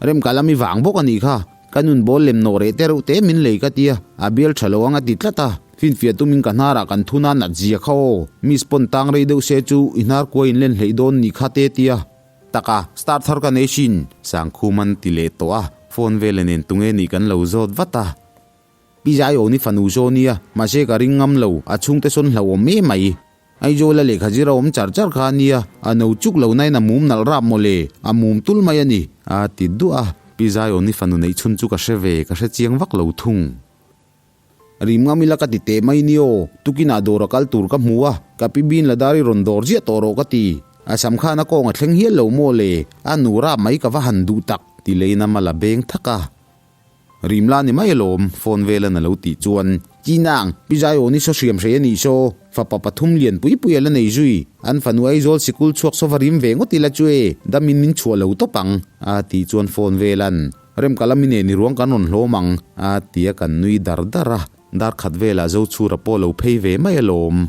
Remka lam i vang bawk a nih kha, ka nun bawl lem nawh reh te reuh te min lei ka tia, a bial tha lo ang a ti tlat a, finfiah tumin ka hnarah kan thun a nat zia kha aw, miss pawn tang rei deuh se chu i hnar kuai in len hleih dawn nih kha te tia. Taka, star thar ka nei thin, Sangkhum an ti leh tawh a, phone vela nen tunge nih kan lo zawt vat a. Pi Zaiawni fanu saw nia, mahse ka ring ngam lo, a chhungte sawn hlauhawm em mai. Aizawla lehkha zir a awm char char kha a nia, a no chuk lo nain a mum nalh rap mawle, a mum tul mai a ni, a ti duah a. Pi Zaiawni fanu neih chhun chu ka hre ve, ka hre chiang vak lo thung. Rim ngam ila ka ti teh mai ni aw, tukinah dawr a kal tur ka hmu a, ka pi bin la dar i rawn dawr ziah tawh rawh ka ti. A sam khan a kawng a thleng hial lo maw le, a nu rap mai ka va han duh tak, ti leiin a mal a beng thak a. Rim la ni mai alawm, phone velan a lo tih chuan, Chinang, Pi Zaiawni saw hriam hrei a nih saw, fapa pathum lian pui pui a la nei zui, an fanu Aizawl sikul chhuak saw va rim ve ngawt ila chu e, damin min chhuah lo tawp ang, a tih chuan phone velan, Remka lami nen i ruang kan rawn hlawm ang, a ti a kan nui dar dar a, dar khat velah Zochhura pawh a lo phei ve mai alawm.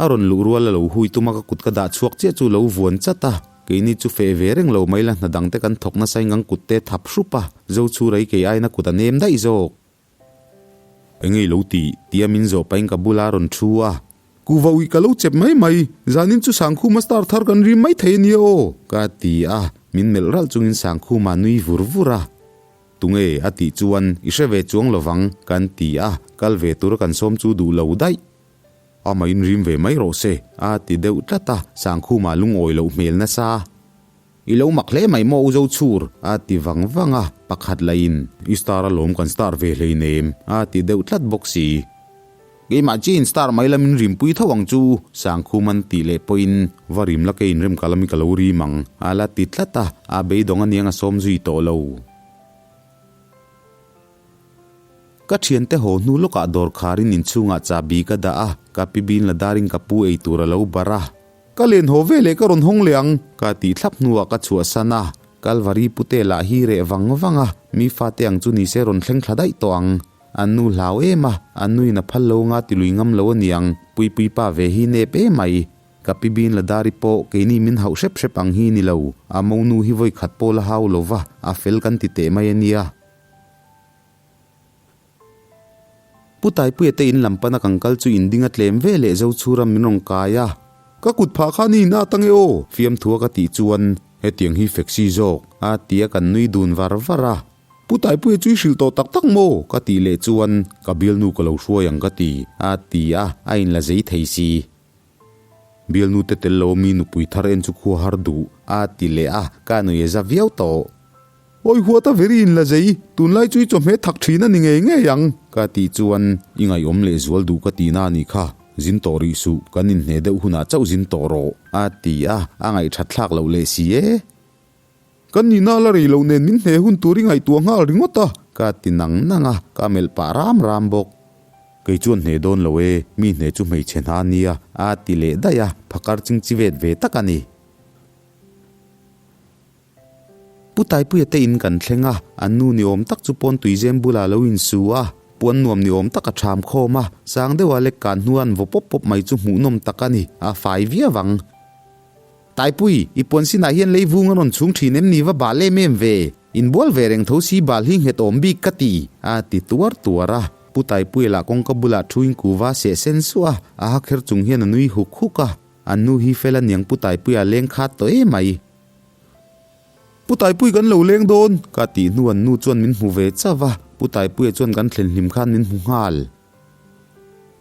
A rawn luh rual a lo hui tum a ka kut ka dah chhuak chiah chu lo vuan chat a, keini chu feh ve reng lo mai la hna dang te kan thawk nasa in kan kut te thap hrup a, zo chu rei kei aiin a kut a nem daih zawk. Enge i lo tih? Tia min zawh pahin ka bula a rawn thu a. Kuva uih ka lo chep mai mai, zanin chu Sangkhuma star thar kan rim mai thei a nia aw. Ka ti a, min melh ralh chungin Sangkhuma nui vur vur a. Tunge? A tih chuan, I hre ve chuang lovang, kan ti a, kal ve tura kan sawm chu duh lo daih. Amah in rim ve mai rawh se, a ti deuh tlat a, Sangkhuma lungawi loh hmel nasa. I lo mak hle mai maw U Zochhur, a ti vang vang a, pakhat lah in, I star alawm kan star ve hleinem, a ti deuh tlat bawk si. Keimah chiah in star mai lam in rimpui tho ang chu, Sangkhuman tih leh pawhin, Va rim la kei in rem ka lam i ka lo rim ang, a la ti tlat a, a beidawng aniang a sawm zui tawh lo. Ka thiante haw hnu lawkah dawr kharin inchhungah chahbi ka dah a, ka pi bin la darin ka pu ei tur a lo barh a. Ka len haw ve leh ka rawn hawng leh ang. Ka tih thlap hnuah ka chhuahsan a, Kalvari pute lah hi reh vang vang a, mi fate ang chu nise rawn thleng thla daih tawh ang. An nu hlau em a, an nuin a phal lo anga ti lui ngam lo aniang, Puipui pa ve hi nep emai. Ka pi bin la dari pawh keini min hauh hrep hrep ang hi ni lo, a monu hi vawi khat pawh la hau lo va, a fel kan ti teh mai ania. Pu Taipuia te in lam pana kan kal chu in ding a tlem ve leh Zochhura min rawn kai a. Ka kut phah khan i inah tang e aw. Fiamthua ka tih chuan hetiang hi fexi zawk a ti a kan nui dun var var a. Pu Taipuia chu i hrilh tawh tak tak maw? Ka tih leh chuan ka bialnu ka lo hruai ang ka ti a ti a, a inla zei thei si. Bialnu te tel lo mi nupui thar en chu khua har duh a ti leh a, ka nui a za viau tawh. Awi huat a veri in la zei, tunlai chu i chawhmeh thak thin a ni ngei ngei ang. Ka tih chuan i ngaihawm leh zual duh ka tihna a nih kha, zin tawh rih suh, kan inhne deuh hunah chauh zin tawh rawh, a ti a, a ngaihthat thlak loh leh si e. Kan nihna la rei loh nen min hne hun tur i ngaihtuah nghal ringawt a. Ka ti nang nang a, ka melh pah ram ram bawk. Kei chuan hne dawn lo e, mi hne chu hmeichhe hna nia, a ti leh daih a, phakar chingchi vet ve tak a ni. Pu Taipuia te in kan thleng a, an nu ni awm tak chu pawn tuizem bulah lo insu a, puan nuam ni awm tak a ṭham khawm a, sang deuha lek kan hnua an vaw pawp pawp mai chu hmuhnawm tak a ni, a fai viau ang. Taipui, i puan sinah hian leivung a rawn chhung thin em ni va bal em em ve? Inbual ve reng tho si bal hi nghet awm bik ka ti, a ti tuar tuar a. Pu Taipuia lah kawngka bulah thuin kuva seh sen suah a, a ha kher chung hian a nui huk huk a. An nu hi fel a niang Pu Taipuia leng khat tawh em mai. Pu Taipui kan lo leng dawn, ka tih hnu an nu chuan min hmu ve chauh a, Pu Taipuia chuan kan thlen hlim khan min hmu nghal.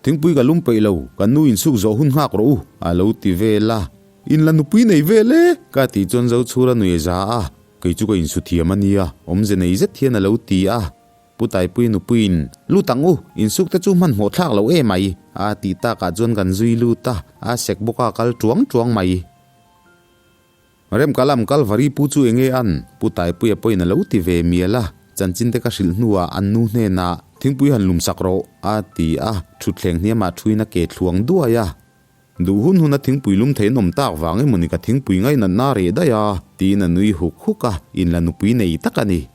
Thingpui ka lum peih lo, kan nu insuk zawh hun nghak rawh u, a lo ti vel a. In la nupui nei vel e, ka tih chuan Zochhura nui a za a, kei chu ka insu thiam a nia, awmze nei zet hian a lo ti a. Pu Taipui nupuiin, Lut ang u, insuk te chu hmanhmawh thlak loh em mai, a tih takah chuan kan zui lut a, a sek bawk a kal tuang tuang mai. Remkalam Kalvari pu chu enge an? Pu Taipuia pawhin a lo ti ve mial a, chanchin te ka hrilh hnuah an nu hnenah, Thingpui han lum sak rawh, a ti a, thutthleng hniamah thuin a ke thluang duai a. Duh hun huna thingpui lum thei an awm tak vang emawni ka thingpui ngainatna a reh daih a, tiin a nui huk huk a, inla nupui nei tak a ni.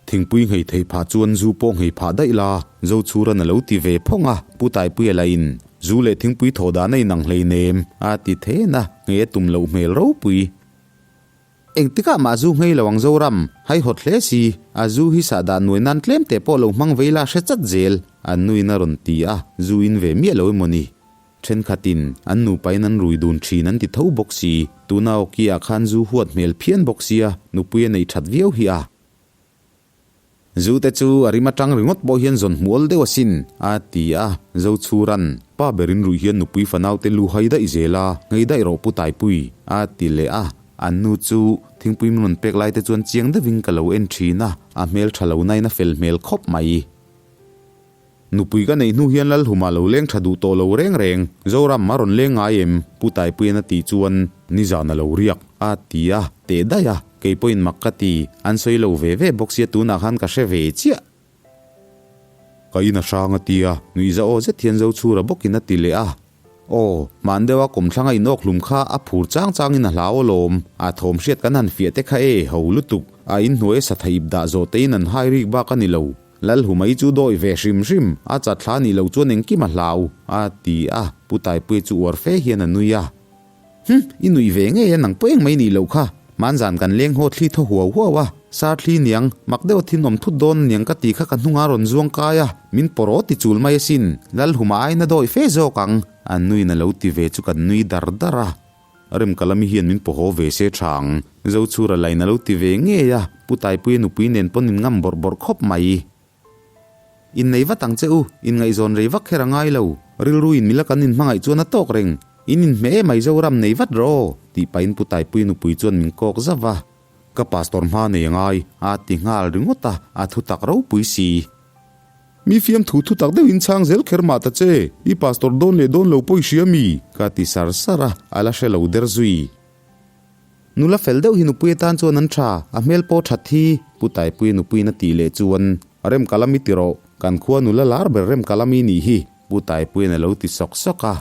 Thingpui nghei theih phah chuan zu pawh nghei phah daih la, Zochhuran a lo ti ve phawng a, Pu Taipuia lahin, Zu leh thingpui thawh dan a inang hleinem, a ti then a, nghei a tum loh hmel ropui. Engtikah mah zu nghei lo ang Zoram, haihawt hle si, a zu hi sahdah nuai nan tlem teh pawh lo hmang vei la hre chat zel, an nuin a rawn ti a, zu in ve miah lo emaw ni. Thenkhatin an nupain an rui dun thin an ti tho bawk si, tuna awki ah khan zu huat hmel phian bawk sia, nupui a nei that viau hi a. Zu te chu a rim atang ringawt pawh hian zawn hmual deuh asin, a ti a, Zochhuran, pa berin ruih hian nupui fanau te lu hai daih zel a, ngei daih rawh Pu Taipui, a ti leh a, an nu chu thingpui min rawn pek lai te chuan chiang deuhin ka lo en thin a, a hmel tha lo nain a fel hmel khawp mai. Nupui ka neih hnu hian Lalhuma lo leng tha duh tawh lo reng reng, Zoram a rawn leng ngai em? Pu Taipuian a tih chuan nizan a lo riak a ti a, teh daih a, kei pawhin mak ka ti, an sawi lo ve ve bawk sia tunah khan ka hre ve chiah. Ka in a hrang a ti a, nuihza aw zet hian Zochhura bawkin a ti leh a. Aw, hman deuha kawmthlanga inawk hlum kha a phur chang changin a hlau alawm, a thawm hriat kan han fiah te kha e, ho lutuk, a inhnuai a satha ip dah zawh tein an hai rik bak a ni lo. Lalhumai chu dawi ve hrim hrim, a chat thla nih loh chuan engkim a hlau, a ti a, Pu Taipuia chu uar fe hian a nui a. Hum, i nuih ve ngei a, nang pawh engmah i nih loh kha. Hmanzan kan leng haw thli thaw huau huau a, sar thli niang, mak deuh a thinawm thut dawn aniang ka ti kha ka hnungah rawn zuang kai a, min pawr aw ti chul mai asin, Lalhuma aiin a dawi fe zawk ang, a nuin a lo ti ve chu kan nui dar dar a. Remkalami hian min pawhaw ve se tha ang, Zochhura lain a lo ti ve ngei a, Pu Taipuia nupui nen pawn in ngam bawrh bawrh khawp mai. Innei vat ang che u, inngaihzawn rei vak kher a ngai lo, rilru in mila kan inhmangaih chuan a tawk reng, in inhmeh em ai Zoram nei vat rawh aw, tih pahin Pu Taipuia nupui chuan min kawk zauh va. Ka pastor hma nei a ngai, a ti nghal ringawt a, a thutak ropui si. Mi fiamthu thutak deuhin chhang zel kher mah ta che, i pastor dawn leh dawn lo pawh i hria mi? Ka ti sar sar a, a la hre lo der zui. Nula fel deuh hi nupui atan chuan an tha, a hmel pawh that hi, Pu Taipuia nupuiin a tih leh chuan, Remkalami ti rawh, kan khua nula lar ber Remkalami nih hi, Pu Taipuia'n a lo ti sawk sawk a.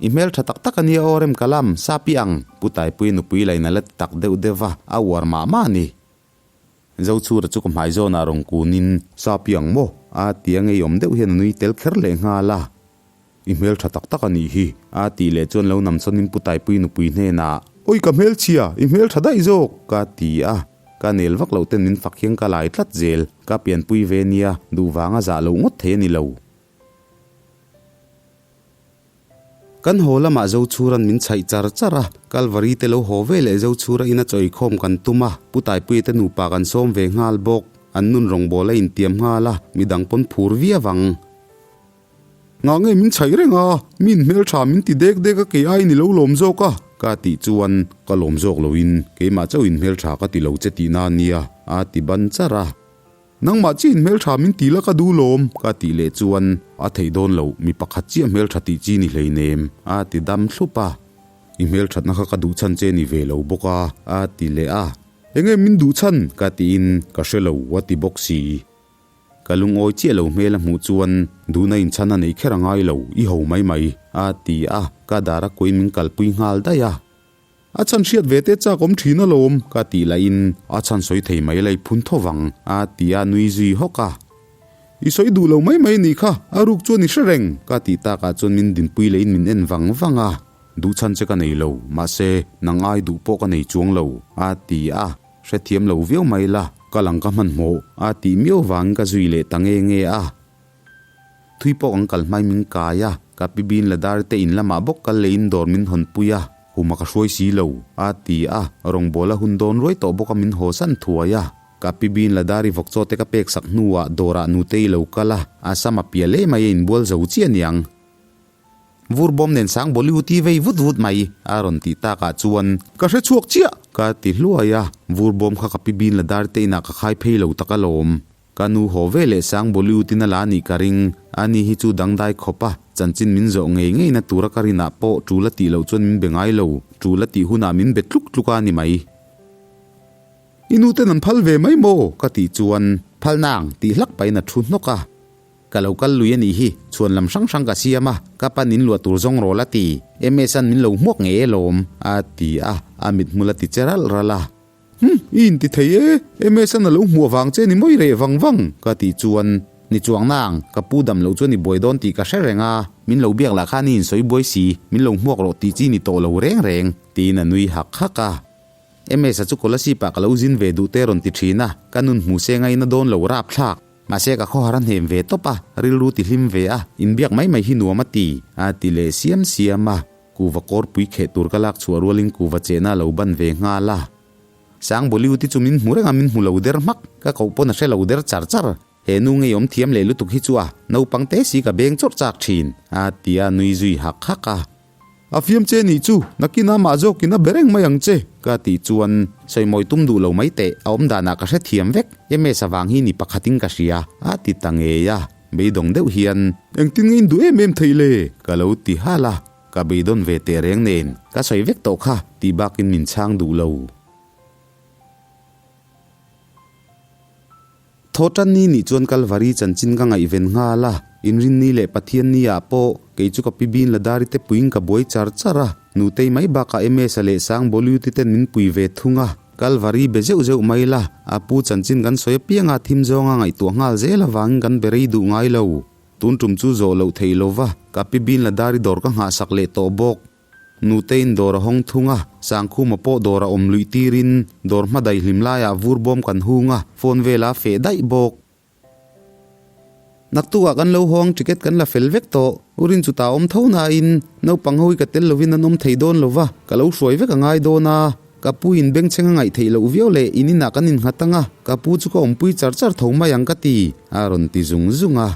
I hmel tha tak tak a nia aw Remkalam, sapi ang, Pu Taipuia nupui lain a la ti tak deuh deuh va, a uar mah mah a ni. Zochhura chu ka hmai zawnah rawn kunin, Sa piang maw? A ti a ngeiawm deuh hian a nui tel kher leh nghal a. I hmel tha tak tak a nih hi, a tih leh chuan lo namsawn in Pu Taipui nupui hnenah, Oi ka hmelchhia, i hmel tha daih zawk! Ka ti a, ka nel vak loh ten min fak hian ka lai tlat zel, ka pianpui ve nia, duh vanga zah loh ngawt thei a ni lo. Kan haw lamah Zochhuran min chhaih char char a, Kalvari te lo haw ve leh Zochhura ina chawikhawm kan tum a, Pu Taipuia te nupa kan sawm ve nghal bawk. An nun rawngbâwl a intiam nghal a, midang pawn phur viau ang. Ngah nge min chhaih reng a, min hmeltha min ti dek dek a kei aiin i lo lawm zawk a. Ka tih chuan ka lawm zawk loin keimah chauhin hmeltha ka ti lo che tihna a nia, a ti ban char a. Nangmah chiahin hmeltha min ti la ka duh lawm, ka tih leh chuan a theih dawn loh, mi pakhat chiah hmeltha tih chi ni hleinem, a ti dam thlup a. I hmelthatna kha ka duh chhan che ni ve lo bawk a, a ti leh a. Enge min duh chhan? ka tiin ka hre lo, a ti bawk si. Ka lungawi chiah lo hmel a hmuh chuan duhna inchhan a nei kher a ngai lo, i ho mai mai, a ti a, ka dar a kuain min kalpui nghal daih a. A chhan hriat ve te chak awm thin alawm, ka tih lahin a chhan sawi thei mai lai phun tho vang, a ti a nui zui hawk a. I sawi duh lo mai mai nih kha, a ruk chuan i hre reng, ka tih takah chuan min dinpui lehin min en vang vang a. Duh chhan che ka nei lo, mahse nang ai duh pawh ka nei chuang lo, a ti a. Hrethiam lo viau mai la, ka lang ka hmanhmawh a tih miau vangin ka zui leh ta nge nge a. Thui pawh kan kal hmai min kai a, ka pi bin la dar te in lamah bawk kal leh in dawr min hawn pui a, huma ka hruai si lo a ti a, rawngbawla hun dawn ruai tawh bawk a min haw san thuai a. Ka pi bin la dar i vawk chaw te ka pek sak hnuah dawrah nutei lo kal a, a sam a pial em mai a inbual zo chiah aniang. Vur bawm nen sang Bollywood i vei vut vut mai a rawn tih takah chuan ka hre chhuak chiah ka ti hluai a, vur bawm kha ka pi bin la dar te inah ka khai phei lo tak alawm. Ka nu haw ve leh sang Bollywood in a la nih ka ring, ani hi chu dangdai khawp a, chanchin min zawh ngei ngei na tura ka rinah pawh tul a tih loh chuan min be ngai lo, tul a tih hunah min be tluk tluk a ni mai. I nu ten an phal ve mai maw? ka tih chuan phal nang tih hlak pahin a thu hnawk a. Ka lo kal lui a nih hi, chhuan lam hrang hrang ka siam a, ka pan in luah tur zawng rawl a ti. MS-a'n min lo hmuak ngei e lawm, a ti a, a mithmul a ti che ralh ralh a. Hm, i inti thei e, MS-a'n a lo hmuh avang che ni mawi reh vang vang, ka tih chuan, Ni chuang nang, ka pu dam loh chuan i buai dawn tih ka hre reng a, min lo biak lah khan i insawi buai si, min lo hmuak rawh tih chi ni tawh lo reng reng, tiin a nui hak hak a. MS-a chu Kolasib ah ka lo zin ve duh te rawn ti thin a, ka nun hmu se ngaina dawn lo rapthlak. Mahse ka khawhar a hnem ve tawp a, rilru ti hlim ve a, inbiak mai mai hi nuam a ti, a ti leh siam siam a. Kuva kawrpui kheh tur ka lak chhuah rualin kuva chehna a lo ban ve nghal a. Sang Bollywood hi chu min hmu reng a, min hmu lo der hmak, ka koh pawn a hre lo der char char. He nu ngeiawm thiam leh lutuk hi chu a, naupang te si ka beng chawrh chak thin, a ti a nui zui hak hak a. A fiam che nih chu, nakin amah zawkin a be reng mai ang che, ka tih chuan sawimawi tum duh lo mai teh, a awm danah ka hrethiam vek, MS avang hi ni pakhatin ka hria, a ti ta ngei a, beidawng deuh hian. Engtin nge in duh em em theih le? Ka lo ti hal a, ka beidawn ve teh reng nen, ka sawi vek tawh kha, tih bakin min chhang duh lo. Thawhtanni nih chuan Kalvari chanchin ka ngaihven nghal a, Inrinni leh Pathianni ah pawh kei chu ka pi Bin Ladari te puiin ka buai char char a, Nutei mai bakah MS-a leh Sang Bawliuti ten min pui ve thung a, Kalvari be zeuh zeuh mai la, a pu chanchin kan sawi apianga thim zawnga ngaihtuah nghal zel avangin kan be rei duh ngai lo. Tun tum chu zawh loh theih lova, ka pi Bin Ladari dawr ka nghahsak leh tawh bawk. Nutein dawr a hawng thung a, Sangkhuma pawh dawr a awm luih tirin dawr hma daihlim laiah vur bawm kan hung a, phone vela a feh daih bawk. Naktukah kan lo hawng ticket kan la fel vek tawh, U Rin chu ta awm tho nain naupang ho hi ka tel lovin an awm thei dawn lo va, ka lo hruai vek a ngai dawn a, ka pu in bengchheng a ngaih theih loh viau leh in inah kan innghat ang a, ka pu chu ka awmpui char char tho mai ang ka ti, a rawn ti zung zung a.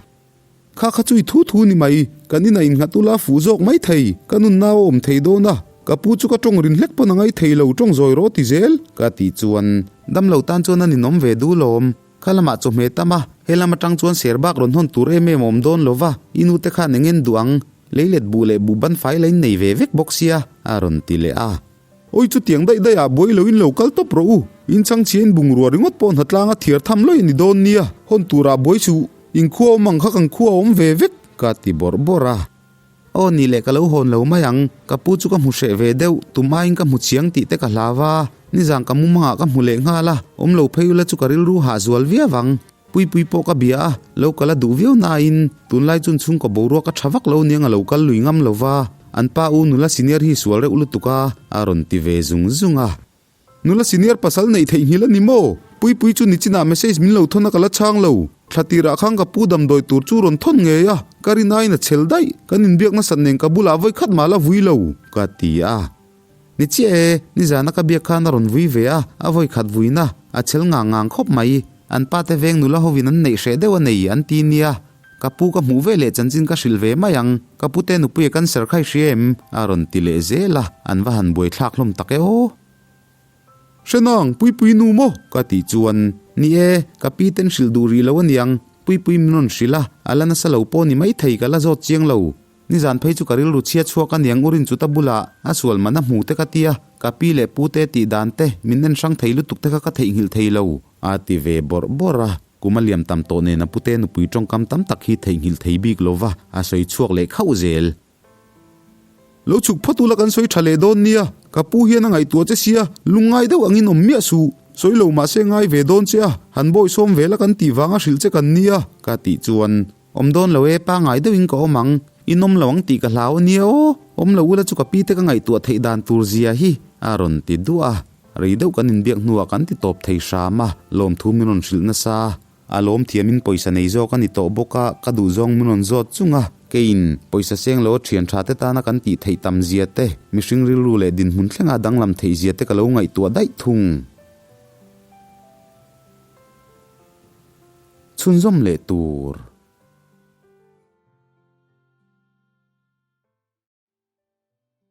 Kha kha chu i thu thu ni mai, kan inah innghat ula fuh zawk mai thei, ka nun nau a awm thei dawn a, ka pu chu ka tawng rin hlek pawn a ngai thei lo tawng zawi rawh ti zel. Ka tih chuan damlo tan chuan a ninawm ve duh lawm, kha lamah chawhmeh tam a, he lam atang chuan ser bak rawn hawn tur em em a awm dawn lo va, i nute khan eng en duh ang, leilet buh leh buh ban fai la in nei ve vek bawk sia, a rawn ti leh a. Awi chutiang daih daih ah buai lo in lo kal tawp rawh u, in chhangchhia in bungrua ringawt pawh hnatlang a thiar tham lawih a ni dawn nia, hawn tur ah buai suh, in khua awm ang kha kan khua a awm ve vek, ka ti bawrh bawrh a. Aw ni leh ka lo hawn lo mai ang, ka pu chu ka hmu hreh ve deuh, tum aiin ka hmu chiang tih te ka hlau a, nizan ka mumangah ka hmu leh nghal a, awm lo phei ula chu ka rilru hah zual viau ang. Puipui pawh ka bia a, lo kal a duh viau nain tunlai chun chhungkaw boruak a tha vak lo niang a lo kal lui ngam lo va, an pa u nula senior hi sual reuh lutuk a, a rawn ti ve zung zung a. Nula senior pasal neih theihnghilh a ni maw? Puipui chu nichinah message min lo thawn a ka la chhang lo. Thla tirah khan ka pu damdawi tur chu rawn thawn ngei a, ka rin aiin a chhel daih, kan inbiak nasat nen ka bulah vawi khat mah la vui lo, ka ti a. Ni chiah e, nizana ka biak khan a rawn vui ve a, a vawi khat vuina, a chhel ngang ngang khawp mai. An pa te veng nula hovin an neih hreh deuh a nei an ti nia. Ka pu ka hmuh ve leh chanchin ka hrilh ve mai ang, ka pute nupuia cancer kha i hria em? a rawn ti leh zel a, an va han buaithlak hlawm tak e aw. Hrenang, Puipui nu maw? Ka tih chuan, Ni e, ka pi ten hrilh duh rih lo aniang, Puipui min rawn hrilh a, a la nasa lo pawh ni maithei ka la zawt chiang lo. Nizan phei chu ka rilru chhia chhuak aniang u rin chuta bulah a sual man a hmu te ka tia, ka pi leh pu te tih dan te min en hrang thei lutuk te kha ka theihnghilh thei lo. A ti ve bawrh bawrh a, kum a liam tam tawh nen a pute nupui tawngkam tam tak hi theihnghilh thei bik lo va, a sawi chhuak leh khauh zel. Lo chhuk phawt ula kan sawi tha leh dawn nia, ka pu hian a ngaihtuah che sia, lungngai deuh angin awm miah suh. Sawi lo mahse ngai ve dawn che a, han bawi sawm vel a kan tih vanga hrilh che kan nia. Ka tih chuan Awm dawn lo e, pangai deuhin ka awm ang, in awm lo ang tih ka hlau a nia aw, awm lo ula chu ka pi te ka ngaihtuah theih dan tur zia hi a rawn ti duah a, rei deuh kan inbiak hnuah kan ti tawp thei hram a, lawmthu min rawn hrilh nasa a, a lawm thiamin pawisa nei zawk a ni tawh bawk a, ka duhzawng min rawn zawt chung a, keiin pawisa seng lo a thian tha te tana kan tih theih tam zia te, mihring rilru leh dinhmun thlenga danglam theih zia te ka lo ngaihtuah daih thung. Chhunzawm leh tur.